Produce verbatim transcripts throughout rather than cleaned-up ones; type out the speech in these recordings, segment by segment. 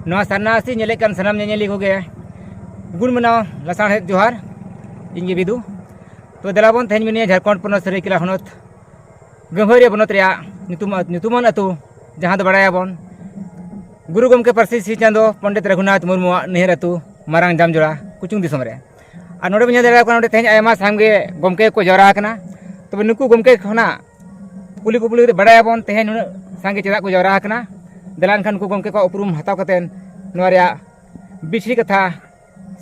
ᱱᱚᱣᱟ ᱥᱟᱨᱱᱟ ᱟᱥᱤ ᱧᱮᱞᱮᱫ ᱠᱟᱱ ᱥᱟᱱᱟᱢ ᱧᱮᱧᱮᱞᱤᱭᱟᱹ ᱠᱚᱜᱮ ᱜᱩᱱ ᱢᱟᱱᱟᱣ ᱞᱟᱥᱟᱲᱦᱮᱫ ᱡᱚᱦᱟᱨ᱾ ᱤᱧ ᱜᱮ ᱵᱤᱫᱩ᱾ ᱛᱚ ᱫᱮᱞᱟ ᱵᱚᱱ ᱛᱮᱦᱮᱧ ᱢᱮᱱᱟᱭᱟ ᱡᱷᱟᱲᱠᱷᱚᱸᱰ ᱯᱚᱱᱚᱛ ᱥᱟᱹᱨᱟᱹᱭᱠᱮᱞᱟ ᱦᱚᱱᱚᱛ ᱜᱟᱹᱢᱵᱷᱟᱹᱨᱤᱭᱟᱹ ᱵᱚᱱᱚᱛ ᱨᱮᱭᱟᱜ ᱧᱩᱛᱩᱢ, ᱧᱩᱛᱩᱢᱟᱱ ᱟᱹᱛᱩ, ᱡᱟᱦᱟᱸ ᱫᱚ ᱵᱟᱲᱟᱭᱟᱵᱚᱱ ᱜᱩᱨᱩ ᱜᱚᱢᱠᱮ ᱯᱟᱹᱨᱥᱤ ᱥᱤᱧ ᱪᱟᱸᱫᱚ ᱯᱚᱱᱰᱤᱛ ᱨᱟᱹᱜᱷᱩᱱᱟᱛᱷ ᱢᱩᱨᱢᱩᱣᱟᱜ ᱱᱟᱹᱭᱦᱟᱹᱨ ᱟᱹᱛᱩ ᱢᱟᱨᱟᱝ ᱡᱟᱢᱡᱚᱲᱟ ᱠᱩᱪᱩᱝ ᱫᱤᱥᱚᱢ ᱨᱮ᱾ ᱟᱨ ᱱᱚᱰᱮ ᱵᱚᱱ ᱧᱮᱞ ᱫᱟᱲᱮᱭᱟᱜ ᱠᱟᱱᱟ, ᱱᱚᱰᱮ ᱛᱮᱦᱮᱧ ᱟᱭᱢᱟ ᱥᱟᱸᱜᱮ ᱜᱚᱢᱠᱮ ᱠᱚ ᱡᱟᱣᱨᱟ ᱟᱠᱟᱱᱟ᱾ ᱛᱚᱵᱮ ᱱᱩᱠᱩ ᱜᱚᱢᱠᱮ ᱠᱷᱚᱱᱟᱜ ᱠᱩᱞᱤ ᱠᱩᱯᱞᱤ ᱠᱟᱛᱮ ᱵᱟᱲᱟᱭᱟᱵᱚᱱ ᱛᱮᱦᱮᱧ ᱱᱩᱱᱟᱹᱜ ᱥᱟᱸᱜᱮ ᱪᱮᱫᱟᱜ ᱠᱚ ᱡᱟᱣᱨᱟ ᱟᱠᱟᱱᱟ᱾ ᱫᱮᱞᱟ ᱮᱱᱠᱷᱟᱱ ᱱᱩᱠᱩ ᱜᱚᱢᱠᱮ ᱠᱚᱣᱟᱜ ᱩᱯᱨᱩᱢ ᱦᱟᱛᱟᱣ ᱠᱟᱛᱮ ᱱᱚᱣᱟ ᱨᱮᱭᱟᱜ ᱵᱤᱪᱷᱤ ᱠᱟᱛᱷᱟ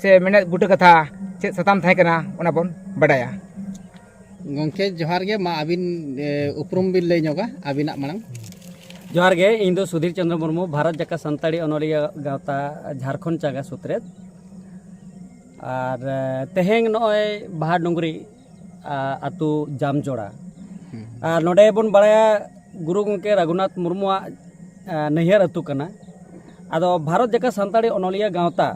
ᱥᱮ ᱢᱮᱱᱮᱫ ᱵᱩᱴᱟᱹ ᱠᱟᱛᱷᱟ ᱪᱮᱫ ᱥᱟᱛᱟᱢ ᱛᱟᱦᱮᱸ ᱠᱟᱱᱟ, ᱚᱱᱟ ᱵᱚᱱ ᱵᱟᱰᱟᱭᱟ᱾ ᱜᱚᱢᱠᱮ ᱡᱚᱦᱟᱨ ᱜᱮ, ᱢᱟ ᱟᱹᱵᱤᱱ, ᱮ, ᱩᱯᱨᱩᱢ ᱵᱤᱱ ᱞᱟᱹᱭ ᱧᱚᱜᱟ ᱟᱹᱵᱤᱱᱟᱜ ᱢᱟᱲᱟᱝ᱾ ᱡᱚᱦᱟᱨ ᱜᱮ, ᱤᱧ ᱫᱚ ᱥᱩᱫᱷᱤᱨ ᱪᱚᱸᱫᱽᱨᱚ ᱢᱩᱨᱢᱩ, ᱵᱷᱟᱨᱚᱛ ᱡᱟᱠᱟᱛ ᱥᱟᱱᱛᱟᱲᱤ ᱚᱱᱚᱞᱤᱭᱟᱹ ᱜᱟᱶᱛᱟ ᱡᱷᱟᱲᱠᱷᱚᱸᱰ ᱪᱟᱸᱜᱟ ᱥᱩᱛᱨᱮᱛ᱾ ᱟᱨ, ᱮ, ᱛᱮᱦᱮᱧ ᱱᱚᱜᱼᱚᱭ ᱵᱟᱦᱟ ᱰᱩᱝᱨᱤ, ᱟ, ᱟᱹᱛᱩ ᱡᱟᱢᱡᱚᱲᱟ᱾ ᱦᱩᱸ᱾ ᱟᱨ ᱱᱚᱰᱮ ᱵᱚᱱ ᱵᱟᱲᱟᱭᱟ ᱜᱩᱨᱩ ᱜᱚᱢᱠᱮ ᱨᱟᱹᱜᱷᱩᱱᱟᱛᱷ ᱢᱩᱨᱢᱩᱣᱟᱜ, ᱟ, ᱱᱟᱹᱭᱦᱟᱹᱨ ᱟᱹᱛᱩ ᱠᱟᱱᱟ᱾ ᱟᱫᱚ ᱵᱷᱟᱨᱚᱛ ᱡᱟᱠᱟᱛ ᱥᱟᱱᱛᱟᱲᱤ ᱚᱱᱚᱞᱤᱭᱟᱹ ᱜᱟᱶᱛᱟ,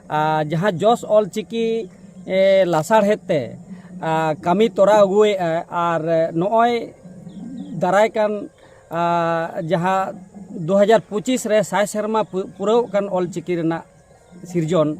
ᱟ, ᱡᱟᱦᱟᱸ ᱡᱚᱥ ᱚᱞ ᱪᱤᱠᱤ, ᱮ, ᱞᱟᱥᱟᱲᱦᱮᱫ ᱛᱮ, ᱟ, ᱠᱟᱹᱢᱤ ᱛᱚᱨᱟ ᱟᱹᱜᱩᱭᱮᱫᱼᱟ, ᱟᱨ ᱱᱚᱜᱼᱚᱭ ᱫᱟᱨᱟᱭ ᱠᱟᱱ, ᱟ, ᱡᱟᱦᱟᱸ ᱫᱩ ᱦᱟᱡᱟᱨ ᱯᱚᱸᱪᱤᱥ ᱨᱮ ᱥᱟᱭ ᱥᱮᱨᱢᱟ ᱯᱩ-, ᱯᱩᱨᱟᱹᱣ ᱠᱟᱱ ᱚᱞ ᱪᱤᱠᱤ ᱨᱮᱱᱟᱜ ᱥᱤᱨᱡᱚᱱ,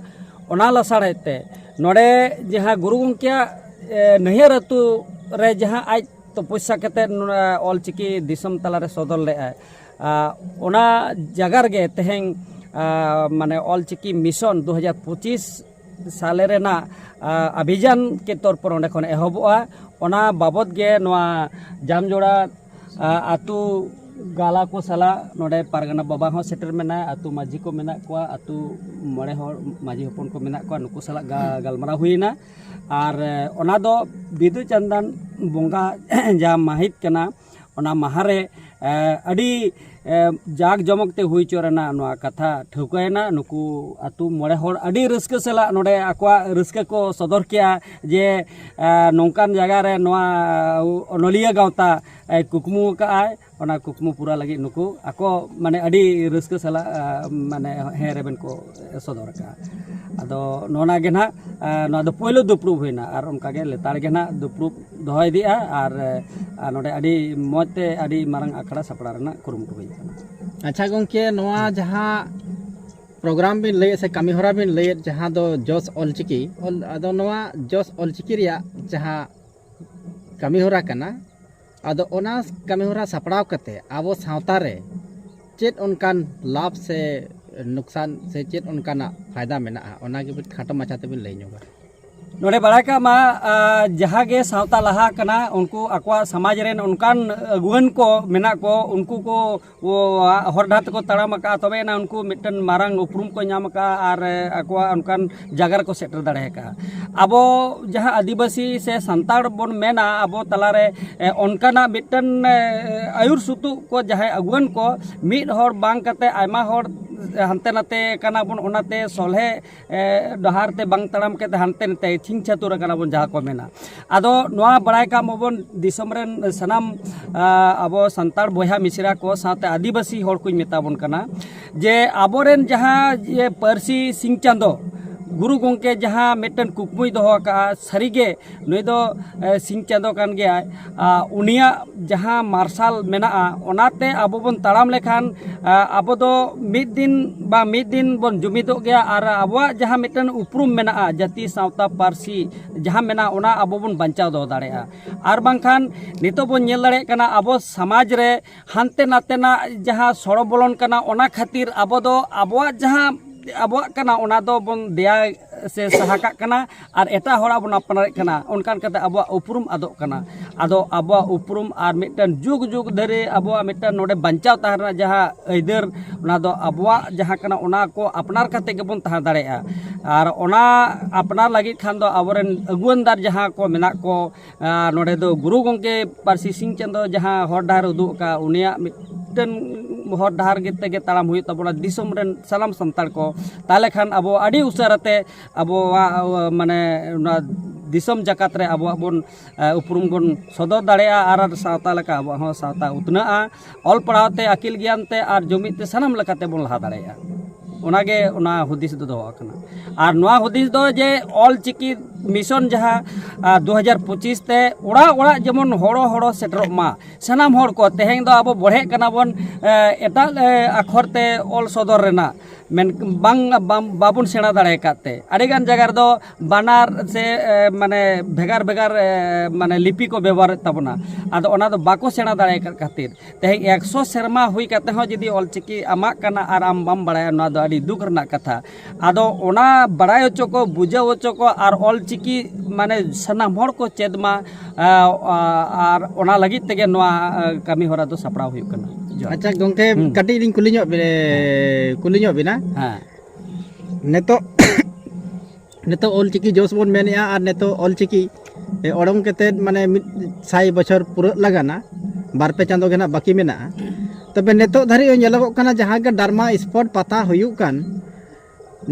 ᱚᱱᱟ ᱞᱟᱥᱟᱲᱦᱮᱫ ᱛᱮ ᱱᱚᱰᱮ ᱡᱟᱦᱟᱸ ᱜᱩᱨᱩ ᱜᱚᱢᱠᱮᱭᱟᱜ, ᱮ, ᱱᱟᱹᱭᱦᱟᱹᱨ ᱟᱹᱛᱩ ᱨᱮ ᱡᱟᱦᱟᱸ ᱟᱡ ᱛᱚᱯᱚᱥᱭᱟ ᱠᱟᱛᱮ ᱱᱚᱣᱟ ᱚᱞ ᱪᱤᱠᱤ ᱫᱤᱥᱚᱢ ᱛᱟᱞᱟᱨᱮ ᱥᱚᱫᱚᱨ ᱞᱮᱫᱼᱟᱭ, ᱟ, ᱚᱱᱟ ᱡᱟᱭᱜᱟ ᱨᱮᱜᱮ ᱛᱮᱦᱮᱧ, ᱟ, ᱢᱟᱱᱮ ᱚᱞ ᱪᱤᱠᱤ ᱢᱤᱥᱚᱱ ᱫᱩ ᱦᱟᱡᱟᱨ ᱯᱚᱸᱪᱤᱥ ᱥᱟᱞᱮ ᱨᱮᱱᱟᱜ, ᱟ, ᱚᱵᱷᱤᱡᱟᱱ ᱠᱮ ᱛᱚᱨ ᱯᱚᱨ ᱚᱸᱰᱮ ᱠᱷᱚᱱ ᱮᱦᱚᱵᱚᱜᱼᱟ᱾ ᱚᱱᱟ ᱵᱟᱵᱚᱛ ᱜᱮ ᱱᱚᱣᱟ ᱡᱟᱢᱡᱚᱲᱟ, ᱟ, ᱟᱹᱛᱩ ᱜᱟᱞᱟ ᱠᱚ ᱥᱟᱞᱟᱜ ᱱᱚᱰᱮ ᱯᱟᱨᱜᱟᱱᱟ ᱵᱟᱵᱟ ᱦᱚᱸ ᱥᱮᱴᱮᱨ ᱢᱮᱱᱟᱭ, ᱟᱹᱛᱩ ᱢᱟᱹᱡᱷᱤ ᱠᱚ ᱢᱮᱱᱟᱜ ᱠᱚᱣᱟ, ᱟᱹᱛᱩ ᱢᱚᱬᱮ ᱦᱚᱲ ᱢᱟᱹᱡᱷᱤ ᱦᱚᱯᱚᱱ ᱠᱚ ᱢᱮᱱᱟᱜ ᱠᱚᱣᱟ, ᱱᱩᱠᱩ ᱥᱟᱞᱟᱜ ᱜᱟ-, ᱜᱟᱞᱢᱟᱨᱟᱣ ᱦᱩᱭᱮᱱᱟ᱾ ᱟᱨ, ᱮ, ᱚᱱᱟ ᱫᱚ ᱵᱤᱫᱩ ᱪᱟᱸᱫᱟᱱ ᱵᱚᱸᱜᱟ ᱡᱟᱦᱟᱸ ᱢᱟᱹᱦᱤᱛ ᱠᱟᱱᱟ, ᱚᱱᱟ ᱢᱟᱦᱟ ᱨᱮ, ᱮ, ᱟᱹᱰᱤ, ᱮ, ᱡᱟᱠ ᱡᱚᱢᱚᱠ ᱛᱮ ᱦᱩᱭ ᱦᱚᱪᱚ ᱨᱮᱱᱟᱜ ᱱᱚᱣᱟ ᱠᱟᱛᱷᱟ ᱴᱷᱟᱹᱣᱠᱟᱹᱭᱮᱱᱟ᱾ ᱱᱩᱠᱩ ᱟᱹᱛᱩ ᱢᱚᱬᱮ ᱦᱚᱲ ᱟᱹᱰᱤ ᱨᱟᱹᱥᱠᱟᱹ ᱥᱟᱞᱟᱜ ᱱᱚᱰᱮ ᱟᱠᱚᱣᱟᱜ ᱨᱟᱹᱥᱠᱟᱹ ᱠᱚ ᱥᱚᱫᱚᱨ ᱠᱮᱜᱼᱟ ᱡᱮ, ᱮ, ᱱᱚᱝᱠᱟᱱ ᱡᱟᱭᱜᱟ ᱨᱮ ᱱᱚᱣᱟ ᱚᱱᱚᱞᱤᱭᱟᱹ ᱜᱟᱶᱛᱟ, ᱮ, ᱠᱩᱠᱢᱩ ᱟᱠᱟᱫᱼᱟᱭ, ᱚᱱᱟ ᱠᱩᱠᱢᱩ ᱯᱩᱨᱟ ᱞᱟᱹᱜᱤᱫ ᱱᱩᱠᱩ ᱟᱠᱚ ᱢᱟᱱᱮ ᱟᱹᱰᱤ ᱨᱟᱹᱥᱠᱟᱹ ᱥᱟᱞᱟᱜ, ᱮ, ᱢᱟᱱᱮ ᱦᱮᱸ ᱨᱮᱵᱮᱱ ᱠᱚ ᱥᱚᱫᱚᱨ ᱟᱠᱟᱫᱼᱟ᱾ ᱟᱫᱚ ᱱᱚᱜᱼᱚ ᱱᱟ ᱜᱮ ᱱᱟᱦᱟᱜ, ᱮ, ᱱᱚᱣᱟ ᱫᱚ ᱯᱳᱭᱞᱳ ᱫᱩᱯᱲᱩᱵ ᱦᱩᱭᱱᱟ, ᱟᱨ ᱚᱱᱠᱟ ᱜᱮ ᱞᱮᱛᱟᱲ ᱜᱮ ᱱᱟᱦᱟᱜ ᱫᱩᱯᱲᱩᱵ ᱫᱚᱦᱚ ᱤᱫᱤᱜᱼᱟ᱾ ᱟᱨ, ᱮ, ᱟᱨ ᱱᱚᱰᱮ ᱟᱹᱰᱤ ᱢᱚᱡᱽ ᱛᱮ ᱟᱹᱰᱤ ᱢᱟᱨᱟᱝ ᱟᱠᱷᱲᱟ ᱥᱟᱯᱲᱟᱣ ᱨᱮᱱᱟᱜ ᱠᱩᱨᱩᱢᱩᱴᱩ ᱦᱩᱭᱩᱜ ᱠᱟᱱᱟ᱾ ᱟᱪᱪᱷᱟ ᱜᱚᱢᱠᱮ, ᱱᱚᱣᱟ ᱡᱟᱦᱟᱸ ᱯᱨᱳᱜᱨᱟᱢ ᱵᱤᱱ ᱞᱟᱹᱭᱮᱫ ᱥᱮ ᱠᱟᱹᱢᱤᱦᱚᱨᱟ ᱵᱤᱱ ᱞᱟᱹᱭᱮᱫ, ᱡᱟᱦᱟᱸ ᱫᱚ ᱡᱚᱥ ᱚᱞᱪᱤᱠᱤ, ᱚᱞ-, ᱟᱫᱚ ᱱᱚᱣᱟ ᱡᱚᱥ ᱚᱞᱪᱤᱠᱤ ᱨᱮᱭᱟᱜ ᱡᱟᱦᱟᱸ ᱠᱟᱹᱢᱤᱦᱚᱨᱟ ᱠᱟᱱᱟ, ᱟᱫᱚ ᱚᱱᱟ ᱠᱟᱹᱢᱤᱦᱚᱨᱟ ᱥᱟᱯᱲᱟᱣ ᱠᱟᱛᱮ ᱟᱵᱚ ᱥᱟᱶᱛᱟ ᱨᱮ ᱪᱮᱫ ᱚᱱᱠᱟᱱ ᱞᱟᱵᱷ ᱥᱮ ᱱᱩᱠᱥᱟᱱ ᱥᱮ ᱪᱮᱫ ᱚᱱᱠᱟᱱᱟᱜ ᱯᱷᱟᱭᱫᱟ ᱢᱮᱱᱟᱜᱼᱟ, ᱚᱱᱟ ᱜᱮ ᱠᱷᱟᱴᱚ ᱢᱟᱪᱷᱟ ᱛᱮᱵᱤᱱ ᱞᱟᱹᱭ ᱧᱚᱜᱟ᱾ ᱱᱚᱰᱮ ᱵᱟᱲᱟᱭ ᱠᱟᱜ ᱢᱟ, ᱟ, ᱡᱟᱦᱟᱸ ᱜᱮ ᱥᱟᱶᱛᱟ ᱞᱟᱦᱟ ᱠᱟᱱᱟ, ᱩᱱᱠᱩ ᱟᱠᱚᱣᱟᱜ ᱥᱚᱢᱟᱡᱽ ᱨᱮᱱ ᱚᱱᱠᱟᱱ ᱟᱹᱜᱩᱣᱟᱹᱱ ᱠᱚ ᱢᱮᱱᱟᱜ ᱠᱚ, ᱩᱱᱠᱩ ᱠᱚ ᱦᱚᱨ ᱰᱟᱦᱟᱨ ᱛᱮᱠᱚ ᱛᱟᱲᱟᱢ ᱟᱠᱟᱫᱼᱟ, ᱛᱚᱵᱮ ᱮᱱᱟ ᱩᱱᱠᱩ ᱢᱤᱫᱴᱮᱱ ᱢᱟᱨᱟᱝ ᱩᱯᱨᱩᱢ ᱠᱚ ᱧᱟᱢ ᱟᱠᱟᱫᱼᱟ ᱟᱨ, ᱮ, ᱟᱠᱚᱣᱟᱜ ᱚᱱᱠᱟᱱ ᱡᱟᱭᱜᱟ ᱨᱮᱠᱚ ᱥᱮᱴᱮᱨ ᱫᱟᱲᱮ ᱟᱠᱟᱫᱼᱟ᱾ ᱟᱵᱚ ᱡᱟᱦᱟᱸ ᱟᱹᱫᱤᱵᱟᱹᱥᱤ ᱥᱮ ᱥᱟᱱᱛᱟᱲ ᱵᱚᱱ ᱢᱮᱱᱟ, ᱟᱵᱚ ᱛᱟᱞᱟᱨᱮ, ᱮ, ᱚᱱᱠᱟᱱᱟᱜ ᱢᱤᱫᱴᱮᱱ, ᱮ, ᱟᱹᱭᱩᱨ ᱥᱩᱛᱩᱜ ᱠᱚ, ᱡᱟᱦᱟᱸᱭ ᱟᱹᱜᱩᱣᱟᱹᱱ ᱠᱚ, ᱢᱤᱫ ᱦᱚᱲ ᱵᱟᱝ ᱠᱟᱛᱮ ᱟᱭᱢᱟ ᱦᱚᱲ ᱦᱟᱱᱛᱮ ᱱᱟᱛᱮ ᱠᱟᱱᱟ ᱵᱚᱱ, ᱚᱱᱟᱛᱮ ᱥᱚᱞᱦᱮ, ᱮ, ᱰᱟᱦᱟᱨ ᱛᱮ ᱵᱟᱝ ᱛᱟᱲᱟᱢ ᱠᱟᱛᱮ ᱦᱟᱱᱛᱮ ᱱᱟᱛᱮ ᱪᱷᱤᱝ ᱪᱷᱟᱹᱛᱩᱨ ᱟᱠᱟᱱᱟ ᱵᱚᱱ, ᱡᱟᱦᱟᱸ ᱠᱚ ᱢᱮᱱᱟ᱾ ᱟᱫᱚ ᱱᱚᱣᱟ ᱵᱟᱲᱟᱭ ᱠᱟᱜ ᱢᱟᱵᱚᱱ, ᱫᱤᱥᱚᱢ ᱨᱮᱱ ᱥᱟᱱᱟᱢ, ᱟ, ᱟᱵᱚ ᱥᱟᱱᱛᱟᱲ ᱵᱚᱭᱦᱟ ᱢᱤᱥᱨᱟ ᱠᱚ ᱥᱟᱶᱛᱮ ᱟᱹᱫᱤᱵᱟᱹᱥᱤ ᱦᱚᱲ ᱠᱚᱧ ᱢᱮᱛᱟ ᱵᱚᱱ ᱠᱟᱱᱟ ᱡᱮ ᱟᱵᱚᱨᱮᱱ ᱡᱟᱦᱟᱸ ᱡᱮ ᱯᱟᱹᱨᱥᱤ ᱥᱤᱧ ᱪᱟᱸᱫᱚ ᱜᱩᱨᱩ ᱜᱚᱢᱠᱮ ᱡᱟᱦᱟᱸ ᱢᱤᱫᱴᱮᱱ ᱠᱩᱠᱢᱩᱭ ᱫᱚᱦᱚ ᱟᱠᱟᱫᱼᱟ, ᱥᱟᱹᱨᱤᱜᱮ ᱱᱩᱭ ᱫᱚ, ᱮ, ᱥᱤᱧ ᱪᱟᱸᱫᱚ ᱠᱟᱱ ᱜᱮᱭᱟᱭ᱾ ᱟ, ᱩᱱᱤᱭᱟᱜ ᱡᱟᱦᱟᱸ ᱢᱟᱨᱥᱟᱞ ᱢᱮᱱᱟᱜᱼᱟ, ᱚᱱᱟᱛᱮ ᱟᱵᱚ ᱵᱚᱱ ᱛᱟᱲᱟᱢ ᱞᱮᱠᱷᱟᱱ, ᱟ, ᱟᱵᱚ ᱫᱚ ᱢᱤᱫ ᱫᱤᱱ ᱵᱟᱝ ᱢᱤᱫ ᱫᱤᱱ ᱵᱚᱱ ᱡᱩᱢᱤᱫᱚᱜ ᱜᱮᱭᱟ ᱟᱨ ᱟᱵᱚᱣᱟᱜ ᱡᱟᱦᱟᱸ ᱢᱤᱫᱴᱮᱱ ᱩᱯᱨᱩᱢ ᱢᱮᱱᱟᱜᱼᱟ, ᱡᱟᱹᱛᱤ, ᱥᱟᱶᱛᱟ, ᱯᱟᱹᱨᱥᱤ ᱡᱟᱦᱟᱸ ᱢᱮᱱᱟᱜᱼᱟ, ᱚᱱᱟ ᱟᱵᱚ ᱵᱚᱱ ᱵᱟᱧᱪᱟᱣ ᱫᱚᱦᱚ ᱫᱟᱲᱮᱭᱟᱜᱼᱟ᱾ ᱟᱨ ᱵᱟᱝᱠᱷᱟᱱ ᱱᱤᱛᱚᱜ ᱵᱚᱱ ᱧᱮᱞ ᱫᱟᱲᱮᱭᱟᱜ ᱠᱟᱱᱟ, ᱟᱵᱚ ᱥᱚᱢᱟᱡᱽ ᱨᱮ ᱦᱟᱱᱛᱮ ᱱᱟᱛᱮᱱᱟᱜ ᱡᱟᱦᱟᱸ ᱥᱚᱲᱚ ᱵᱚᱞᱚᱱ ᱠᱟᱱᱟ, ᱚᱱᱟ ᱠᱷᱟᱹᱛᱤᱨ ᱟᱵᱚ ᱫᱚ ᱟᱵᱚᱣᱟᱜ ᱡᱟᱦᱟᱸ ᱟᱵᱚᱣᱟᱜ ᱠᱟᱱᱟ, ᱚᱱᱟ ᱫᱚ ᱵᱚᱱ ᱫᱮᱭᱟ ᱥᱮ ᱥᱟᱦᱟ ᱠᱟᱜ ᱠᱟᱱᱟ ᱟᱨ ᱮᱴᱟᱜ ᱦᱚᱲᱟᱜ ᱵᱚᱱ ᱟᱯᱱᱟᱨᱮᱫ ᱠᱟᱱᱟ᱾ ᱚᱱᱠᱟᱱ ᱠᱟᱛᱮ ᱟᱵᱚᱣᱟᱜ ᱩᱯᱨᱩᱢ ᱟᱫᱚᱜ ᱠᱟᱱᱟ᱾ ᱟᱫᱚ ᱟᱵᱚᱣᱟᱜ ᱩᱯᱨᱩᱢ ᱟᱨ ᱢᱤᱫᱴᱮᱱ ᱡᱩᱜᱽ ᱡᱩᱜᱽ ᱫᱷᱟᱹᱨᱤ ᱟᱵᱚᱣᱟᱜ ᱢᱤᱫᱴᱮᱱ ᱱᱚᱰᱮ ᱵᱟᱧᱪᱟᱣ ᱛᱟᱦᱮᱸ ᱨᱮᱱᱟᱜ ᱡᱟᱦᱟᱸ ᱟᱹᱭᱫᱟᱹᱨ, ᱚᱱᱟ ᱫᱚ ᱟᱵᱚᱣᱟᱜ ᱡᱟᱦᱟᱸ ᱠᱟᱱᱟ, ᱚᱱᱟ ᱠᱚ ᱟᱯᱱᱟᱨ ᱠᱟᱛᱮ ᱜᱮᱵᱚᱱ ᱛᱟᱦᱮᱸ ᱫᱟᱲᱮᱭᱟᱜᱼᱟ᱾ ᱟᱨ ᱚᱱᱟ ᱟᱯᱱᱟᱨ ᱞᱟᱹᱜᱤᱫ ᱠᱷᱟᱱ ᱫᱚ ᱟᱵᱚᱨᱮᱱ ᱟᱹᱜᱩᱣᱟᱹᱱᱫᱟᱨ ᱡᱟᱦᱟᱸ ᱠᱚ ᱢᱮᱱᱟᱜ ᱠᱚ, ᱟᱨ ᱱᱚᱰᱮ ᱫᱚ ᱜᱩᱨᱩ ᱜᱚᱢᱠᱮ ᱯᱟᱹᱨᱥᱤ ᱥᱤᱧ ᱪᱟᱸᱫᱚ ᱡᱟᱦᱟᱸ ᱦᱚᱨ ᱰᱟᱦᱟᱨ ᱩᱫᱩᱜ ᱟᱠᱟᱫ, ᱩᱱᱤᱭᱟᱜ ᱢᱤᱫᱴᱮᱱ ᱦᱚᱨ ᱰᱟᱦᱟᱨ ᱜᱮ ᱛᱮᱜᱮ ᱛᱟᱲᱟᱢ ᱦᱩᱭᱩᱜ ᱛᱟᱵᱚᱱᱟ, ᱫᱤᱥᱚᱢ ᱨᱮᱱ ᱥᱟᱱᱟᱢ ᱥᱟᱱᱛᱟᱲ ᱠᱚ᱾ ᱛᱟᱦᱚᱞᱮ ᱠᱷᱟᱱ ᱟᱵᱚ ᱟᱹᱰᱤ ᱩᱥᱟᱹᱨᱟ ᱛᱮ ᱟᱵᱚᱣᱟᱜ, ᱢᱟᱱᱮ, ᱱᱚᱣᱟ ᱫᱤᱥᱚᱢ ᱡᱟᱠᱟᱛ ᱨᱮ ᱟᱵᱚᱣᱟᱜ ᱵᱚᱱ, ᱮ, ᱩᱯᱨᱩᱢ ᱵᱚᱱ ᱥᱚᱫᱚᱨ ᱫᱟᱲᱮᱭᱟᱜᱼᱟ ᱟᱨ ᱥᱟᱶᱛᱟ ᱞᱮᱠᱟ ᱟᱵᱚᱣᱟᱜ ᱦᱚᱸ ᱥᱟᱶᱛᱟ ᱩᱛᱱᱟᱹᱜᱼᱟ᱾ ᱚᱞ ᱯᱟᱲᱦᱟᱣ ᱛᱮ, ᱟᱹᱠᱤᱞ ᱜᱮᱭᱟᱱ ᱛᱮ ᱟᱨ ᱡᱩᱢᱤᱫ ᱛᱮ ᱥᱟᱱᱟᱢ ᱞᱮᱠᱟᱛᱮ ᱵᱚᱱ ᱞᱟᱦᱟ ᱫᱟᱲᱮᱭᱟᱜᱼᱟ᱾ ᱚᱱᱟᱜᱮ ᱚᱱᱟ ᱦᱩᱫᱤᱥ ᱫᱚ ᱫᱚᱦᱚ ᱟᱠᱟᱱᱟ᱾ ᱟᱨ ᱱᱚᱣᱟ ᱦᱩᱫᱤᱥ ᱫᱚ ᱡᱮ ᱚᱞ ᱪᱤᱠᱤ ᱢᱤᱥᱚᱱ ᱡᱟᱦᱟᱸ, ᱟ, ᱫᱩ ᱦᱟᱡᱟᱨ ᱯᱚᱸᱪᱤᱥ ᱛᱮ ᱚᱲᱟᱜ ᱚᱲᱟᱜ ᱡᱮᱢᱚᱱ ᱦᱚᱲᱚ ᱦᱚᱲᱚ ᱥᱮᱴᱮᱨᱚᱜ ᱢᱟ᱾ ᱥᱟᱱᱟᱢ ᱦᱚᱲ ᱠᱚ, ᱛᱮᱦᱮᱧ ᱫᱚ ᱟᱵᱚ ᱵᱚᱲᱦᱮᱜ ᱠᱟᱱᱟ ᱵᱚᱱ, ᱮ, ᱮᱴᱟᱜ, ᱮ, ᱟᱠᱷᱚᱨ ᱛᱮ ᱚᱞ ᱥᱚᱫᱚᱨ ᱨᱮᱱᱟᱜ᱾ ᱢᱮᱱ ᱵᱟᱝ ᱵᱟᱝ- ᱵᱟᱵᱚᱱ ᱥᱮᱬᱟ ᱫᱟᱲᱮ ᱟᱠᱟᱫ ᱛᱮ ᱟᱹᱰᱤᱜᱟᱱ ᱡᱟᱭᱜᱟ ᱨᱮᱫᱚ ᱵᱟᱱᱟᱨ ᱥᱮ ᱮ, ᱢᱟᱱᱮ ᱵᱷᱮᱜᱟᱨ ᱵᱷᱮᱜᱟᱨ ᱮ, ᱢᱟᱱᱮ ᱞᱤᱯᱤ ᱠᱚ ᱵᱮᱵᱚᱦᱟᱨᱮᱫ ᱛᱟᱵᱚᱱᱟ᱾ ᱟᱫᱚ ᱚᱱᱟ ᱫᱚ ᱵᱟᱠᱚ ᱥᱮᱬᱟ ᱫᱟᱲᱮ ᱟᱠᱟᱫ ᱠᱷᱟᱹᱛᱤᱨ ᱛᱮᱦᱮᱧ ᱮᱠᱥᱚ ᱥᱮᱨᱢᱟ ᱦᱩᱭ ᱠᱟᱛᱮ ᱦᱚᱸ ᱡᱩᱫᱤ ᱚᱞᱪᱤᱠᱤ ᱟᱢᱟᱜ ᱠᱟᱱᱟ ᱟᱨ ᱟᱢ ᱵᱟᱢ ᱵᱟᱲᱟᱭᱟ, ᱱᱚᱣᱟ ᱫᱚ ᱟᱹᱰᱤ ᱫᱩᱠ ᱨᱮᱱᱟᱜ ᱠᱟᱛᱷᱟ᱾ ᱟᱫᱚ ᱚᱱᱟ ᱵᱟᱲᱟᱭ ᱦᱚᱪᱚ ᱠᱚ, ᱵᱩᱡᱷᱟᱹᱣ ᱦᱚᱪᱚ ᱠᱚ ᱟᱨ ᱚᱞᱪᱤᱠᱤ ᱢᱟᱱᱮ ᱥᱟᱱᱟᱢ ᱦᱚᱲ ᱠᱚ ᱪᱮᱫ ᱢᱟ, ᱟ, ᱟ, ᱟᱨ ᱚᱱᱟ ᱞᱟᱹᱜᱤᱫ ᱛᱮᱜᱮ ᱱᱚᱣᱟ ᱟ, ᱠᱟᱹᱢᱤ ᱦᱚᱨᱟ ᱫᱚ ᱥᱟᱯᱲᱟᱣ ᱦᱩᱭᱩᱜ ᱠᱟᱱᱟ᱾ ᱡᱚᱦᱟᱨ᱾ ᱟᱪᱪᱷᱟ ᱜᱚᱝᱠᱮ, ᱦᱩᱸ᱾ ᱠᱟᱹᱴᱤᱡ ᱞᱤᱧ ᱠᱩᱞᱤ ᱧᱚᱜ ᱵᱤᱱ, ᱠᱩᱞᱤ ᱧᱚᱜ ᱵᱤᱱᱟ᱾ ᱦᱮᱸ᱾ ᱱᱤᱛᱚᱜ ᱱᱤᱛᱚᱜ ᱚᱞᱪᱤᱠᱤ ᱡᱚᱥ ᱵᱚᱱ ᱢᱮᱱᱮᱫᱼᱟ ᱟᱨ ᱱᱤᱛᱚᱜ ᱚᱞᱪᱤᱠᱤ ᱮ, ᱚᱰᱚᱝ ᱠᱟᱛᱮᱫ ᱢᱟᱱᱮ ᱢᱤᱫ ᱥᱟᱭ ᱵᱚᱪᱷᱚᱨ ᱯᱩᱨᱟᱹᱜ ᱞᱟᱜᱟᱱᱟ, ᱵᱟᱨ ᱯᱮ ᱪᱟᱸᱫᱳ ᱜᱮ ᱱᱟᱜ ᱵᱟᱹᱠᱤ ᱢᱮᱱᱟᱜᱼᱟ᱾ ᱛᱚᱵᱮ ᱱᱤᱛᱚᱜ ᱫᱷᱟᱹᱨᱤᱡ ᱦᱚᱸ ᱧᱮᱞᱚᱜᱚᱜ ᱠᱟᱱᱟ ᱡᱟᱦᱟᱸ ᱜᱮ ᱰᱨᱟᱢᱟ ᱥᱯᱚᱴ ᱯᱟᱛᱟ ᱦᱩᱭᱩᱜ ᱠᱟᱱ,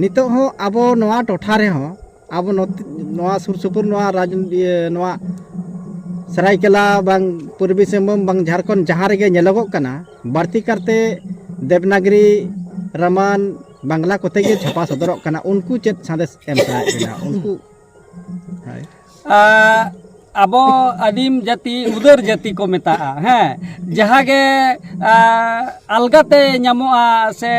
ᱱᱤᱛᱚᱜ ᱦᱚᱸ ᱟᱵᱚ ᱱᱚᱣᱟ ᱴᱚᱴᱷᱟ ᱨᱮᱦᱚᱸ, ᱟᱵᱚ ᱱᱚᱛ- ᱱᱚᱣᱟ ᱥᱩᱨ ᱥᱩᱯᱩᱨ ᱱᱚᱣᱟ ᱨᱟᱡᱽ ᱤᱭᱟᱹ ᱱᱚᱣᱟ ᱥᱟᱨᱟᱭᱠᱮᱞᱟ ᱵᱟᱝ ᱯᱩᱨᱵᱤ ᱥᱤᱝᱵᱷᱩᱢ ᱵᱟᱝ ᱡᱷᱟᱲᱠᱷᱚᱸᱰ ᱡᱟᱦᱟᱸ ᱨᱮᱜᱮ ᱧᱮᱞᱚᱜᱚᱜ ᱠᱟᱱᱟ, ᱵᱟᱹᱲᱛᱤ ᱠᱟᱨᱛᱮ ᱫᱮᱵᱽᱱᱟᱜᱽᱨᱤ, ᱨᱟᱢᱟᱱ, ᱵᱟᱝᱞᱟ ᱠᱚᱛᱮ ᱜᱮ ᱪᱷᱟᱯᱟ ᱥᱚᱫᱚᱨᱚᱜ ᱠᱟᱱᱟ᱾ ᱩᱱᱠᱩ ᱪᱮᱫ ᱥᱟᱸᱫᱮᱥ ᱮᱢ ᱥᱟᱱᱟᱭᱮᱫ ᱵᱮᱱᱟ? ᱩᱱᱠᱩ ᱦᱳᱭ᱾ ᱟ, ᱟᱵᱚ ᱟᱹᱫᱤᱢ ᱡᱟᱹᱛᱤ, ᱩᱫᱟᱹᱨ ᱡᱟᱹᱛᱤ ᱠᱚ ᱢᱮᱛᱟᱜᱼᱟ, ᱦᱮᱸ, ᱡᱟᱦᱟᱸ ᱜᱮ ᱟ, ᱟᱞᱜᱟᱛᱮ ᱧᱟᱢᱚᱜᱼᱟ ᱥᱮ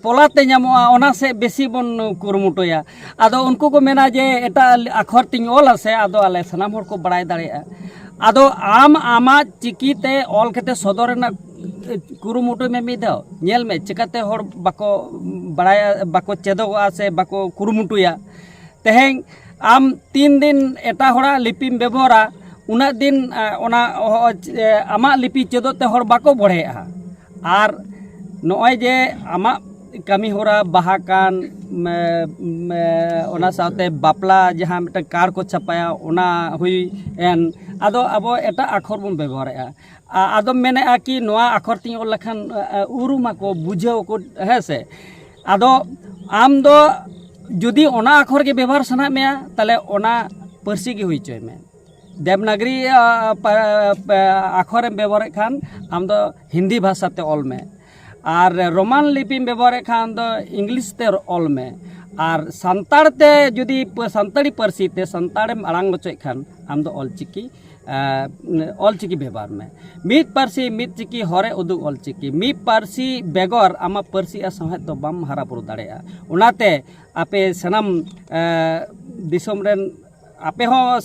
ᱯᱚᱞᱟᱛᱮ ᱧᱟᱢᱚᱜᱼᱟ, ᱚᱱᱟ ᱥᱮᱫ ᱵᱮᱥᱤ ᱵᱚᱱ ᱠᱩᱨᱩᱢᱩᱴᱩᱭᱟ᱾ ᱟᱫᱚ ᱩᱱᱠᱩ ᱠᱚ ᱢᱮᱱᱟ ᱡᱮ ᱮᱴᱟᱜ ᱟᱠᱷᱚᱨ ᱛᱤᱧ ᱚᱞᱟ ᱥᱮ ᱟᱫᱚ ᱟᱞᱮ ᱥᱟᱱᱟᱢ ᱦᱚᱲ ᱠᱚ ᱵᱟᱲᱟᱭ ᱫᱟᱲᱮᱭᱟᱜᱼᱟ᱾ ᱟᱫᱚ ᱟᱢ ᱟᱢᱟᱜ ᱪᱤᱠᱤᱛᱮ ᱚᱞ ᱠᱟᱛᱮ ᱥᱚᱫᱚᱨ ᱨᱮᱱᱟᱜ ᱠᱩᱨᱩᱢᱩᱴᱩᱭ ᱢᱮ ᱢᱤᱫ ᱫᱷᱟᱣ, ᱧᱮᱞ ᱢᱮ ᱪᱤᱠᱟᱹᱛᱮ ᱦᱚᱲ ᱵᱟᱠᱚ ᱵᱟᱲᱟᱭᱟ, ᱵᱟᱠᱚ ᱪᱮᱫᱚᱜᱚᱜᱼᱟ ᱥᱮ ᱵᱟᱠᱚ ᱠᱩᱨᱩᱢᱩᱴᱩᱭᱟ᱾ ᱛᱮᱦᱮᱧ ᱟᱢ ᱛᱤᱱ ᱫᱤᱱ ᱮᱴᱟᱜ ᱦᱚᱲᱟᱜ ᱞᱤᱯᱤᱢ ᱵᱮᱵᱚᱦᱟᱨᱟ, ᱩᱱᱟᱹᱜ ᱫᱤᱱ ᱟ, ᱚᱱᱟ ᱚ- ᱮ, ᱟᱢᱟᱜ ᱞᱤᱯᱤ ᱪᱮᱫᱚᱜ ᱛᱮ ᱦᱚᱲ ᱵᱟᱠᱚ ᱵᱚᱲᱦᱮᱜᱼᱟ᱾ ᱟᱨ ᱱᱚᱜᱼᱚᱭ ᱡᱮ ᱟᱢᱟᱜ ᱠᱟᱹᱢᱤ ᱦᱚᱨᱟ ᱵᱟᱦᱟ ᱠᱟᱱ, ᱢᱮ- ᱢᱮ- ᱚᱱᱟ ᱥᱟᱶᱛᱮ ᱵᱟᱯᱞᱟ ᱡᱟᱦᱟᱸ ᱢᱤᱫᱴᱟᱝ ᱠᱟᱨᱰ ᱠᱚ ᱪᱷᱟᱯᱟᱭᱟ, ᱚᱱᱟ ᱦᱩᱭ ᱮᱱ, ᱟᱫᱚ ᱟᱵᱚ ᱮᱴᱟᱜ ᱟᱠᱷᱚᱨ ᱵᱚᱱ ᱵᱮᱵᱚᱦᱟᱨᱮᱜᱼᱟ᱾ ᱟ- ᱟᱫᱚᱢ ᱢᱮᱱᱮᱜᱼᱟ ᱠᱤ ᱱᱚᱣᱟ ᱟᱠᱷᱚᱨ ᱛᱤᱧ ᱚᱞ ᱞᱮᱠᱷᱟᱱ ᱟ, ᱟ, ᱩᱨᱩᱢᱟᱠᱚ, ᱵᱩᱡᱷᱟᱹᱣ ᱟᱠᱚ, ᱦᱮᱸ ᱥᱮ? ᱟᱫᱚ ᱟᱢ ᱫᱚ ᱡᱩᱫᱤ ᱚᱱᱟ ᱟᱠᱷᱚᱨ ᱜᱮ ᱵᱮᱵᱚᱦᱟᱨ ᱥᱟᱱᱟᱭᱮᱫ ᱢᱮᱭᱟ, ᱛᱟᱦᱚᱞᱮ ᱚᱱᱟ ᱯᱟᱹᱨᱥᱤ ᱜᱮ ᱦᱩᱭ ᱦᱚᱪᱚᱭ ᱢᱮ᱾ ᱫᱮᱵᱽᱱᱟᱜᱽᱨᱤ ᱟ, ᱯᱟ- ᱯᱟ- ᱟᱠᱷᱚᱨᱮᱢ ᱵᱮᱵᱚᱦᱟᱨᱮᱫ ᱠᱷᱟᱱ ᱟᱢ ᱫᱚ ᱦᱤᱱᱫᱤ ᱵᱷᱟᱥᱟ ᱛᱮ ᱚᱞ ᱢᱮ, ᱟᱨ ᱨᱳᱢᱟᱱ ᱞᱤᱯᱤᱢ ᱵᱮᱵᱚᱦᱟᱨᱮᱫ ᱠᱷᱟᱱ ᱫᱚ ᱤᱝᱞᱤᱥ ᱛᱮ ᱚᱞ ᱢᱮ, ᱟᱨ ᱥᱟᱱᱛᱟᱲ ᱛᱮ ᱡᱩᱫᱤ ᱯ- ᱥᱟᱱᱛᱟᱲᱤ ᱯᱟᱹᱨᱥᱤ ᱛᱮ ᱥᱟᱱᱛᱟᱲᱮᱢ ᱟᱲᱟᱝ ᱦᱚᱪᱚᱭᱮᱫ ᱠᱷᱟᱱ ᱟᱢ ᱫᱚ ᱚᱞᱪᱤᱠᱤ ᱚᱞᱪᱤᱠᱤ ᱵᱮᱵᱚᱦᱟᱨ ᱢᱮ᱾ ᱢᱤᱫ ᱯᱟᱹᱨᱥᱤ ᱢᱤᱫ ᱪᱤᱠᱤ ᱦᱚᱨᱮ ᱩᱫᱩᱜ ᱚᱞᱪᱤᱠᱤ᱾ ᱢᱤᱫ ᱯᱟᱹᱨᱥᱤ ᱵᱮᱜᱚᱨ ᱟᱢᱟᱜ ᱯᱟᱹᱨᱥᱤ ᱟᱨ ᱥᱟᱶᱦᱮᱫ ᱫᱚ ᱵᱟᱢ ᱦᱟᱨᱟ ᱵᱩᱨᱩ ᱫᱟᱲᱮᱭᱟᱜᱼᱟ᱾ ᱚᱱᱟᱛᱮ ᱟᱯᱮ ᱥᱟᱱᱟᱢ ᱫᱤᱥᱚᱢ ᱨᱮᱱ, ᱟᱯᱮ ᱦᱚᱸ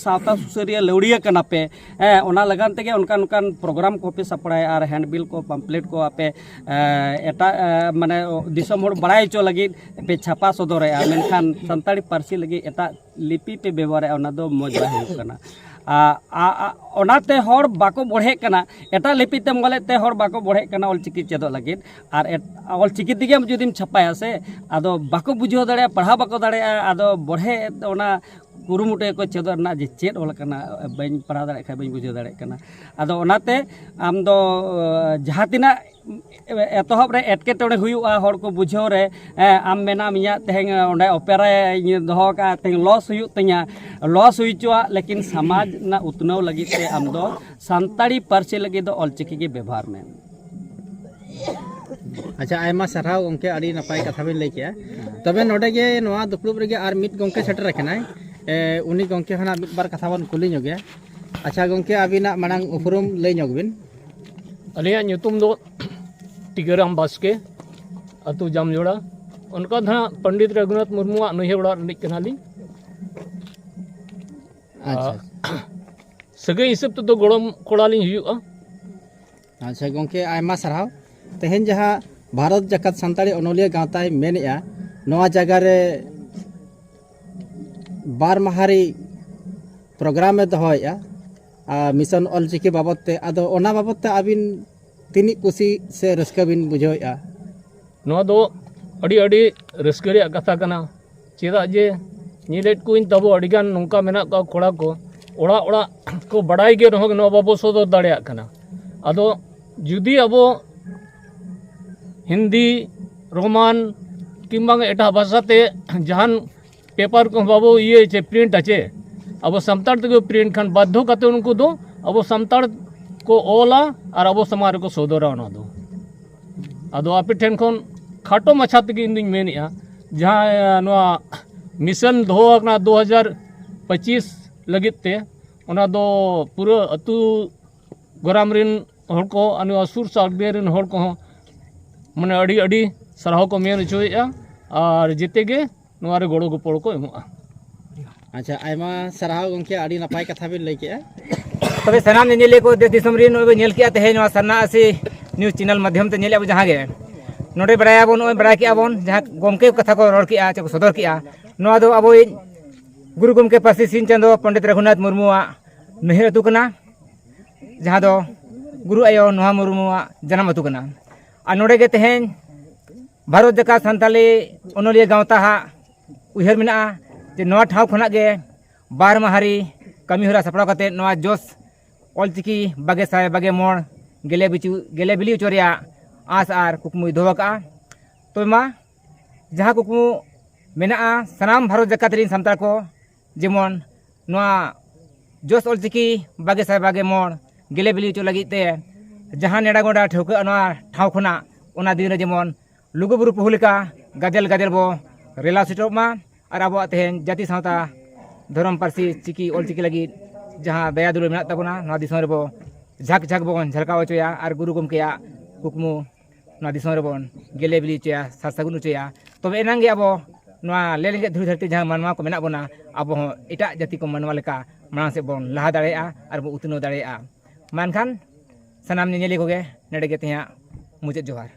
ᱥᱟᱶᱛᱟ ᱥᱩᱥᱟᱹᱨᱤᱭᱟᱹ ᱞᱟᱹᱣᱲᱤᱭᱟᱹ ᱠᱟᱱᱟ ᱯᱮ᱾ ᱦᱮᱸ, ᱚᱱᱟ ᱞᱟᱜᱟᱱ ᱛᱮᱜᱮ ᱚᱱᱠᱟᱱ ᱚᱱᱠᱟᱱ ᱯᱨᱳᱜᱨᱟᱢ ᱠᱚᱯᱮ ᱥᱟᱯᱲᱟᱭᱟ ᱟᱨ ᱦᱮᱱᱰᱵᱤᱞ ᱠᱚ, ᱯᱟᱢᱯᱞᱮᱴ ᱠᱚ ᱟᱯᱮ ᱮᱴᱟᱜ ᱢᱟᱱᱮ ᱫᱤᱥᱚᱢ ᱦᱚᱲ ᱵᱟᱲᱟᱭ ᱦᱚᱪᱚ ᱞᱟᱹᱜᱤᱫ ᱯᱮ ᱪᱷᱟᱯᱟ ᱥᱚᱫᱚᱨᱮᱜᱼᱟ, ᱢᱮᱱᱠᱷᱟᱱ ᱥᱟᱱᱛᱟᱲᱤ ᱯᱟᱹᱨᱥᱤ ᱞᱟᱹᱜᱤᱫ ᱮᱴᱟᱜ ᱞᱤᱯᱤ ᱯᱮ ᱵᱮᱵᱚᱦᱟᱨᱮᱜᱼᱟ, ᱚᱱᱟ ᱫᱚ ᱢᱚᱡᱽ ᱵᱟᱭ ᱦᱩᱭᱩᱜ ᱠᱟᱱᱟ᱾ ᱚᱱᱟᱛᱮ ᱦᱚᱲ ᱵᱟᱠᱚ ᱵᱚᱲᱦᱮᱜ ᱠᱟᱱᱟ᱾ ᱮᱴᱟᱜ ᱞᱤᱯᱤ ᱛᱮᱢ ᱚᱞᱮᱫ ᱛᱮ ᱦᱚᱲ ᱵᱟᱠᱚ ᱵᱚᱲᱦᱮᱜ ᱠᱟᱱᱟ ᱚᱞᱪᱤᱠᱤ ᱪᱮᱫᱚᱜ ᱞᱟᱹᱜᱤᱫ᱾ ᱟᱨ ᱚᱞᱪᱤᱠᱤ ᱛᱮᱜᱮ ᱡᱩᱫᱤᱢ ᱪᱷᱟᱯᱟᱭᱟ ᱥᱮ, ᱟᱫᱚ ᱵᱟᱠᱚ ᱵᱩᱡᱷᱟᱹᱣ ᱫᱟᱲᱮᱭᱟᱜᱼᱟ, ᱯᱟᱲᱦᱟᱣ ᱵᱟᱠᱚ ᱫᱟᱲᱮᱭᱟᱜᱼᱟ᱾ ᱟᱫᱚ ᱵᱚᱲᱦᱮ ᱚᱱᱟ ᱠᱩᱨᱩᱢᱩᱴᱩᱭᱟᱠᱚ ᱪᱮᱫᱚᱜ ᱨᱮᱱᱟᱜ, ᱡᱮ ᱪᱮᱫ ᱚᱞ ᱠᱟᱱᱟ, ᱵᱟᱹᱧ ᱯᱟᱲᱦᱟᱣ ᱫᱟᱲᱮᱭᱟᱜ ᱠᱷᱟᱱ ᱵᱟᱹᱧ ᱵᱩᱡᱷᱟᱹᱣ ᱫᱟᱲᱮᱭᱟᱜ ᱠᱟᱱᱟ᱾ ᱟᱫᱚ ᱚᱱᱟᱛᱮ ᱟᱢ ᱫᱚ ᱡᱟᱦᱟᱸ ᱛᱤᱱᱟᱹᱜ ᱮᱛᱚᱦᱚᱵ ᱨᱮ ᱮᱴᱠᱮᱴᱚᱬᱮ ᱦᱩᱭᱩᱜᱼᱟ ᱦᱚᱲ ᱠᱚ ᱵᱩᱡᱷᱟᱹᱣ ᱨᱮ, ᱟᱢ ᱢᱮᱱᱟᱢ ᱤᱧᱟᱹᱜ ᱛᱮᱦᱮᱧ ᱚᱸᱰᱮ ᱚᱯᱮᱨᱟᱧ ᱫᱚᱦᱚ ᱠᱟᱜᱼᱟ, ᱛᱮᱦᱮᱧ ᱞᱚᱥ ᱦᱩᱭᱩᱜ ᱛᱤᱧᱟ, ᱞᱚᱥ ᱦᱩᱭ ᱦᱚᱪᱚᱣᱟᱜ, ᱞᱮᱠᱤᱱ ᱥᱚᱢᱟᱡᱽ ᱨᱮᱱᱟᱜ ᱩᱛᱱᱟᱹᱣ ᱞᱟᱹᱜᱤᱫ ᱛᱮ ᱟᱢ ᱫᱚ ᱥᱟᱱᱛᱟᱲᱤ ᱯᱟᱹᱨᱥᱤ ᱞᱟᱹᱜᱤᱫ ᱫᱚ ᱚᱞᱪᱤᱠᱤ ᱜᱮ ᱵᱮᱵᱚᱦᱟᱨ ᱢᱮ᱾ ᱟᱪᱪᱷᱟ, ᱟᱭᱢᱟ ᱥᱟᱨᱦᱟᱣ ᱜᱚᱢᱠᱮ, ᱟᱹᱰᱤ ᱱᱟᱯᱟᱭ ᱠᱟᱛᱷᱟ ᱵᱤᱱ ᱞᱟᱹᱭ ᱠᱮᱜᱼᱟ᱾ ᱛᱚᱵᱮ ᱱᱚᱰᱮ ᱜᱮ ᱱᱚᱣᱟ ᱫᱩᱯᱲᱩᱵ ᱨᱮᱜᱮ ᱟᱨ ᱢᱤᱫ ᱜᱚᱢᱠᱮ ᱥᱮᱴᱮᱨ ᱟᱠᱟᱱᱟᱭ᱾ ᱮ, ᱩᱱᱤ ᱜᱚᱢᱠᱮ ᱠᱷᱚᱱᱟᱜ ᱢᱤᱫ ᱵᱟᱨ ᱠᱟᱛᱷᱟ ᱵᱚᱱ ᱠᱩᱞᱤ ᱧᱚᱜᱮᱭᱟ᱾ ᱟᱪᱪᱷᱟ ᱜᱚᱢᱠᱮ, ᱟᱹᱵᱤᱱᱟᱜ ᱢᱟᱲᱟᱝ ᱩᱯᱨᱩᱢ ᱞᱟᱹᱭ ᱧᱚᱜ ᱵᱤᱱ᱾ ᱟᱹᱞᱤᱧᱟᱜ ᱧᱩᱛᱩᱢ ᱫᱚ ᱴᱤᱠᱟᱹᱨᱟᱢ ᱵᱟᱥᱠᱮ, ᱟᱹᱛᱩ ᱡᱟᱢᱡᱚᱲᱟ᱾ ᱚᱱᱠᱟ ᱫᱚ ᱦᱟᱸᱜ ᱯᱚᱱᱰᱤᱛ ᱨᱚᱜᱷᱩᱱᱟᱛᱷ ᱢᱩᱨᱢᱩᱣᱟᱜ ᱱᱟᱹᱭᱦᱟᱹᱨ ᱚᱲᱟᱜ ᱨᱤᱱᱤᱡ ᱠᱟᱱᱟᱞᱤᱧ᱾ ᱟᱪᱪᱷᱟ᱾ ᱥᱟᱹᱜᱟᱹᱭ ᱦᱤᱥᱟᱹᱵ ᱛᱮᱫᱚ ᱜᱚᱲᱚᱢ ᱠᱚᱲᱟ ᱞᱤᱧ ᱦᱩᱭᱩᱜᱼᱟ᱾ ᱟᱪᱪᱷᱟ ᱜᱚᱢᱠᱮ, ᱟᱭᱢᱟ ᱥᱟᱨᱦᱟᱣ᱾ ᱛᱮᱦᱮᱧ ᱡᱟᱦᱟᱸ ᱵᱷᱟᱨᱚᱛ ᱡᱟᱠᱟᱛ ᱥᱟᱱᱛᱟᱲᱤ ᱚᱱᱚᱞᱤᱭᱟᱹ ᱜᱟᱶᱛᱟᱭ ᱢᱮᱱᱮᱜᱼᱟ, ᱱᱚᱣᱟ ᱡᱟᱭᱜᱟ ᱨᱮ ᱵᱟᱨ ᱢᱟᱦᱟ ᱨᱮ ᱯᱨᱳᱜᱨᱟᱢ ᱮ ᱫᱚᱦᱚᱭᱮᱜᱼᱟ, ᱟᱨ ᱢᱤᱥᱚᱱ ᱚᱞᱪᱤᱠᱤ ᱵᱟᱵᱚᱫ ᱛᱮ, ᱟᱫᱚ ᱚᱱᱟ ᱵᱟᱵᱚᱫ ᱛᱮ ᱟᱹᱵᱤᱱ ᱛᱤᱱᱤᱡ ᱠᱩᱥᱤ ᱥᱮ ᱨᱟᱹᱥᱠᱟᱹ ᱵᱤᱱ ᱵᱩᱡᱷᱟᱹᱣᱮᱫᱼᱟ? ᱱᱚᱣᱟ ᱫᱚ ᱟᱹᱰᱤ, ᱟᱹᱰᱤ ᱨᱟᱹᱥᱠᱟᱹ ᱨᱮᱭᱟᱜ ᱠᱟᱛᱷᱟ ᱠᱟᱱᱟ᱾ ᱪᱮᱫᱟᱜ ᱡᱮ ᱧᱮᱞᱮᱫ ᱠᱚᱣᱟᱧ ᱛᱟᱵᱚ ᱟᱹᱰᱤᱜᱟᱱ ᱱᱚᱝᱠᱟ ᱢᱮᱱᱟᱜ ᱠᱚᱣᱟ ᱠᱚᱲᱟ ᱠᱚ, ᱚᱲᱟᱜ ᱚᱲᱟᱜ ᱠᱚ ᱵᱟᱲᱟᱭ ᱜᱮ ᱨᱮᱦᱚᱸ ᱱᱚᱣᱟ ᱵᱟᱵᱚ ᱥᱚᱫᱚᱨ ᱫᱟᱲᱮᱭᱟᱜ ᱠᱟᱱᱟ᱾ ᱟᱫᱚ ᱡᱩᱫᱤ ᱟᱵᱚ ᱦᱤᱱᱫᱤ, ᱨᱳᱢᱟᱱ ᱠᱤᱝᱵᱟ ᱮᱴᱟᱜ ᱵᱷᱟᱥᱟ ᱛᱮ ᱡᱟᱦᱟᱱ ᱯᱮᱯᱟᱨ ᱠᱚ ᱵᱟᱵᱚ ᱤᱭᱟᱹ ᱪᱮ ᱯᱨᱤᱱᱴ ᱟᱪᱮ, ᱟᱵᱚ ᱥᱟᱱᱛᱟᱲ ᱛᱮᱜᱮ ᱯᱨᱤᱱᱴ ᱠᱷᱟᱱ ᱵᱟᱫᱽᱫᱷᱚ ᱠᱟᱛᱮ ᱩᱱᱠᱩ ᱫᱚ ᱟᱵᱚ ᱥᱟᱱᱛᱟᱲ ᱠᱚ ᱚᱞᱟ ᱟᱨ ᱟᱵᱚ ᱥᱚᱢᱟᱡᱽ ᱨᱮᱠᱚ ᱥᱚᱫᱚᱨᱟ ᱚᱱᱟ ᱫᱚ᱾ ᱟᱫᱚ ᱟᱯᱮ ᱴᱷᱮᱱ ᱠᱷᱚᱱ ᱠᱷᱟᱴᱚ ᱢᱟᱪᱷᱟ ᱛᱮᱜᱮ ᱤᱧ ᱫᱩᱧ ᱢᱮᱱᱮᱫᱼᱟ, ᱡᱟᱦᱟᱸ ᱱᱚᱣᱟ ᱢᱤᱥᱚᱱ ᱫᱚᱦᱚ ᱟᱠᱟᱱᱟ ᱫᱩ ᱦᱟᱡᱟᱨ ᱯᱚᱸᱪᱤᱥ ᱞᱟᱹᱜᱤᱫ ᱛᱮ, ᱚᱱᱟ ᱫᱚ ᱯᱩᱨᱟᱹ ᱟᱹᱛᱩ ᱜᱚᱨᱟᱢ ᱨᱮᱱ ᱦᱚᱲ ᱠᱚ ᱟᱨ ᱱᱚᱣᱟ ᱥᱩᱨ ᱥᱟᱰᱜᱮ ᱨᱮᱱ ᱦᱚᱲ ᱠᱚᱦᱚᱸ ᱢᱟᱱᱮ ᱟᱹᱰᱤ ᱟᱹᱰᱤ ᱥᱟᱨᱦᱟᱣ ᱠᱚ ᱢᱮᱱ ᱦᱚᱪᱚᱭᱮᱫᱼᱟ᱾ ᱟᱨ ᱡᱮᱛᱮ ᱜᱮ ᱱᱚᱣᱟ ᱨᱮ ᱜᱚᱲᱚ ᱜᱚᱯᱚᱲ ᱠᱚ ᱮᱢᱚᱜᱼᱟ᱾ ᱟᱪᱪᱷᱟ, ᱟᱭᱢᱟ ᱥᱟᱨᱦᱟᱣ ᱜᱚᱢᱠᱮ, ᱟᱹᱰᱤ ᱱᱟᱯᱟᱭ ᱠᱟᱛᱷᱟ ᱵᱤᱱ ᱞᱟᱹᱭ ᱠᱮᱜᱼᱟ᱾ ᱛᱚᱵᱮ ᱥᱟᱱᱟᱢ ᱧᱮᱧᱮᱞᱤᱭᱟᱹ ᱠᱚ ᱫᱮᱥ ᱫᱤᱥᱚᱢ ᱨᱮᱱ ᱱᱚᱜᱼᱚᱭ ᱵᱚᱱ ᱧᱮᱞ ᱠᱮᱜᱼᱟ ᱛᱮᱦᱮᱧ ᱱᱚᱣᱟ ᱥᱟᱨᱱᱟ ᱟᱥᱤ ᱱᱤᱭᱩᱡᱽ ᱪᱮᱱᱮᱞ ᱢᱟᱫᱽᱫᱷᱚᱢ ᱛᱮ ᱧᱮᱞᱮᱫᱼᱟ ᱵᱚᱱ ᱡᱟᱦᱟᱸ ᱜᱮ ᱱᱚᱰᱮ ᱵᱟᱲᱟᱭᱟᱵᱚᱱ, ᱱᱚᱜᱼᱚᱭ ᱵᱟᱲᱟᱭ ᱠᱮᱜᱼᱟ ᱵᱚᱱ ᱡᱟᱦᱟᱸ ᱜᱚᱢᱠᱮ ᱠᱟᱛᱷᱟ ᱠᱚ ᱨᱚᱲ ᱠᱮᱜᱼᱟ ᱪᱮ ᱠᱚ ᱥᱚᱫᱚᱨ ᱠᱮᱜᱼᱟ, ᱱᱚᱣᱟ ᱫᱚ ᱟᱵᱚᱭᱤᱡ ᱜᱩᱨᱩ ᱜᱚᱢᱠᱮ ᱯᱟᱹᱨᱥᱤ ᱥᱤᱧ ᱪᱟᱸᱫᱚ ᱯᱚᱱᱰᱤᱛ ᱨᱚᱜᱷᱩᱱᱟᱛᱷ ᱢᱩᱨᱢᱩᱣᱟᱜ ᱱᱟᱹᱦᱤᱨ ᱟᱹᱛᱩ ᱠᱟᱱᱟ, ᱡᱟᱦᱟᱸ ᱫᱚ ᱜᱩᱨᱩ ᱟᱭᱳ ᱱᱚᱦᱟ ᱢᱩᱨᱢᱩᱣᱟᱜ ᱡᱟᱱᱟᱢ ᱟᱹᱛᱩ ᱠᱟᱱᱟ᱾ ᱟᱨ ᱱᱚᱰᱮ ᱜᱮ ᱛᱮᱦᱮᱧ ᱵᱷᱟᱨᱚᱛ ᱡᱟᱠᱟᱛ ᱥᱟᱱᱛᱟᱞᱤ ᱚᱱᱚᱞᱤᱭᱟᱹ ᱜᱟᱶᱛᱟ ᱦᱟᱜ ᱩᱭᱦᱟᱹᱨ ᱢᱮᱱᱟᱜᱼᱟ ᱡᱮ ᱱᱚᱣᱟ ᱴᱷᱟᱶ ᱠᱷᱚᱱᱟᱜ ᱜᱮ ᱵᱟᱨ ᱢᱟᱦᱟᱨᱤ ᱠᱟᱹᱢᱤᱦᱚᱨᱟ ᱥᱟᱯᱲᱟᱣ ᱠᱟᱛᱮ ᱱᱚᱣᱟ ᱡᱚᱥ ᱚᱞᱪᱤᱠᱤ ᱵᱟᱜᱮ ᱥᱟᱭ ᱵᱟᱜᱮ ᱢᱚᱬ ᱜᱮᱞᱮ ᱵᱤᱪᱩ ᱜᱮᱞᱮ ᱵᱤᱞᱤ ᱦᱚᱪᱚ ᱨᱮᱭᱟᱜ ᱟᱸᱥ ᱟᱨ ᱠᱩᱠᱢᱩᱭ ᱫᱚᱦᱚ ᱟᱠᱟᱫᱼᱟ᱾ ᱛᱚᱵᱮ ᱢᱟ ᱡᱟᱦᱟᱸ ᱠᱩᱠᱢᱩ ᱢᱮᱱᱟᱜᱼᱟ ᱥᱟᱱᱟᱢ ᱵᱷᱟᱨᱚᱛ ᱡᱟᱠᱟᱛ ᱨᱮᱱ ᱥᱟᱱᱛᱟᱲ ᱠᱚ ᱡᱮᱢᱚᱱ ᱱᱚᱣᱟ ᱡᱚᱥ ᱚᱞᱪᱤᱠᱤ ᱵᱟᱜᱮ ᱥᱟᱭ ᱵᱟᱜᱮ ᱢᱚᱬ ᱜᱮᱞᱮ ᱵᱤᱞᱤ ᱦᱚᱪᱚ ᱞᱟᱹᱜᱤᱫ ᱛᱮ ᱡᱟᱦᱟᱸ ᱱᱮᱰᱟ ᱜᱚᱸᱰᱟ ᱴᱷᱟᱹᱣᱠᱟᱹᱜᱼᱟ ᱱᱚᱣᱟ ᱴᱷᱟᱶ ᱠᱷᱚᱱᱟᱜ, ᱚᱱᱟ ᱫᱤᱱ ᱨᱮ ᱡᱮᱢᱚᱱ ᱞᱩᱜᱩᱵᱩᱨᱩ ᱯᱩᱦᱩ ᱞᱮᱠᱟ ᱜᱟᱫᱮᱞ ᱜᱟᱫᱮᱞ ᱵᱚ ᱨᱮᱞᱟ ᱥᱮᱴᱮᱨᱚᱜ ᱢᱟ ᱟᱨ ᱟᱵᱚᱣᱟᱜ ᱛᱮᱦᱮᱧ ᱡᱟᱹᱛᱤ ᱥᱟᱶᱛᱟ ᱫᱷᱚᱨᱚᱢ ᱯᱟᱹᱨᱥᱤ ᱪᱤᱠᱤ ᱚᱞᱪᱤᱠᱤ ᱞᱟᱹᱜᱤᱫ ᱡᱟᱦᱟᱸ ᱫᱟᱭᱟ ᱫᱩᱞᱟᱹᱲ ᱢᱮᱱᱟᱜ ᱛᱟᱵᱚᱱᱟ ᱱᱚᱣᱟ ᱫᱤᱥᱚᱢ ᱨᱮᱵᱚ ᱡᱷᱟᱠ ᱡᱷᱟᱠ ᱵᱚᱱ ᱡᱷᱟᱞᱠᱟᱣ ᱦᱚᱪᱚᱭᱟ ᱟᱨ ᱜᱩᱨᱩ ᱜᱚᱢᱠᱮᱭᱟᱜ ᱠᱩᱠᱢᱩ ᱱᱚᱣᱟ ᱫᱤᱥᱚᱢ ᱨᱮᱵᱚᱱ ᱜᱮᱞᱮ ᱵᱤᱞᱤ ᱦᱚᱪᱚᱭᱟ, ᱥᱟᱨ ᱥᱟᱹᱜᱩᱱ ᱦᱚᱪᱚᱭᱟ᱾ ᱛᱚᱵᱮ ᱮᱱᱟᱝ ᱜᱮ ᱟᱵᱚ ᱱᱚᱣᱟ ᱞᱮ ᱞᱮᱸᱜᱮᱡ ᱫᱷᱩᱲᱤ ᱫᱷᱟᱹᱨᱛᱤ ᱡᱟᱦᱟᱸ ᱢᱟᱱᱣᱟ ᱠᱚ ᱢᱮᱱᱟᱜ ᱵᱚᱱᱟ, ᱟᱵᱚ ᱦᱚᱸ ᱮᱴᱟᱜ ᱡᱟᱹᱛᱤ ᱠᱚ ᱢᱟᱱᱣᱟ ᱞᱮᱠᱟ ᱢᱟᱲᱟᱝ ᱥᱮᱫ ᱵᱚᱱ ᱞᱟᱦᱟ ᱫᱟᱲᱮᱭᱟᱜᱼᱟ ᱟᱨ ᱵᱚᱱ ᱩᱛᱱᱟᱹᱣ ᱫᱟᱲᱮᱭᱟᱜᱼᱟ᱾ ᱢᱟ ᱮᱱᱠᱷᱟᱱ ᱥᱟᱱᱟᱢ ᱧᱮᱧᱮᱞᱤᱭᱟᱹ ᱠᱚᱜᱮ ᱱᱚᱰᱮ ᱜᱮ ᱛᱮᱦᱮᱧᱟᱜ ᱢᱩᱪᱟᱹᱫ ᱡᱚᱦᱟᱨ᱾